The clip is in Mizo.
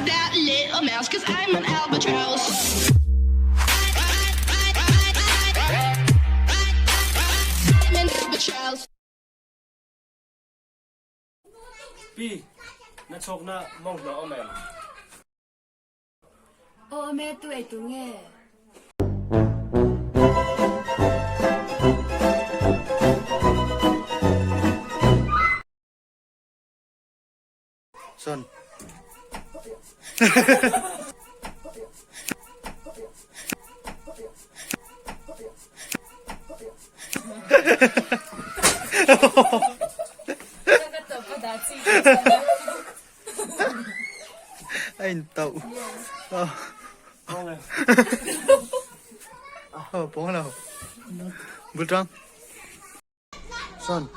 that little mouse, cause I'm an albatross. I'm an albatross. Pi, na chawk na mong hna om em? Aw awm e, tu ei tu nge? Son. A in tauh. Aw pawng lo. Bul tang. Son.